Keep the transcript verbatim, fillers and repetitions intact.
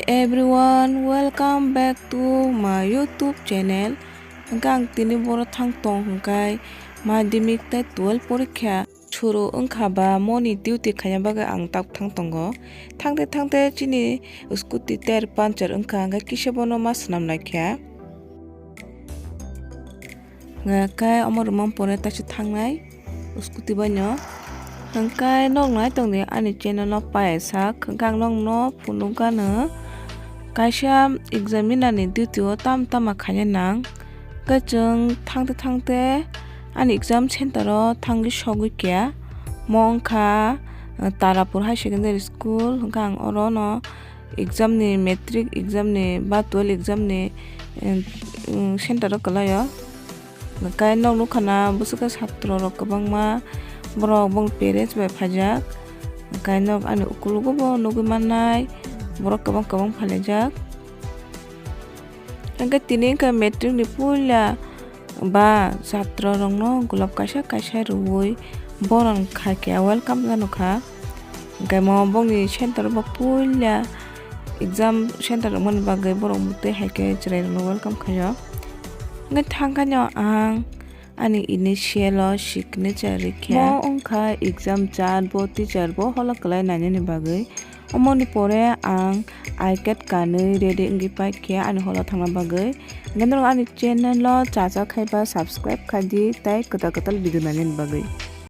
Everyone, welcome back to my YouTube channel. Hwnkhe ang tini boro thang tong hwnkhe madhyamik tei twelve porikha suru wngkha ba moni duty khaina bagwi ang tak thang tongo. Thangte thangte chini scooty ter puncture wngkha hwnkhe kisa bono ma swnam laikha. Hwnkhe omo rwmani pore taisa thangnai scooty baino. Hwnkhe nok nai tongdi ani channel no paisa, hwnkhe ang nokno phunukgano kaisa examiner ni duty o tamo tamo khaina nang. Hwnkhe chwng thangte thangte ani exam center o thangwi sogwi kha. Mo wngkha, uh, Tarapur High Secondary School, hwnkhe ang oro no exam ni, matric exam ni ba twelve exam ni, um, um, center o kwlaio. Hwnkhe nok nukha na bwswk khe satro rok kwbangma, borok boni parents bai phaijak. Hwnkhe nok ani ukologo bo nugwi mannai, borok kwbang kwbang phailaijak. Hwnkhe tini wngkha matric ni puila ba satro rokno golab kaisa kaisa rwui borok khai khe welcome jano kha. Hwnkhe mo bongni center bo puila exam center wngmani bagwi borok tei hai khe chwrai rokno welcome khaio. Hwnkhe thangkha no ang ani initial o signature rikha. Mo wngkha exam chart bo teacher bo holo kwlai nainani bagwi. Omoni pore ang I card kanwi ready wngwi paikha ani holo thangna bagwi. Hwnkhe norok ani channel o cha cha khai ba subscribe khai di tei kwtal kwtal video nainani bagwi.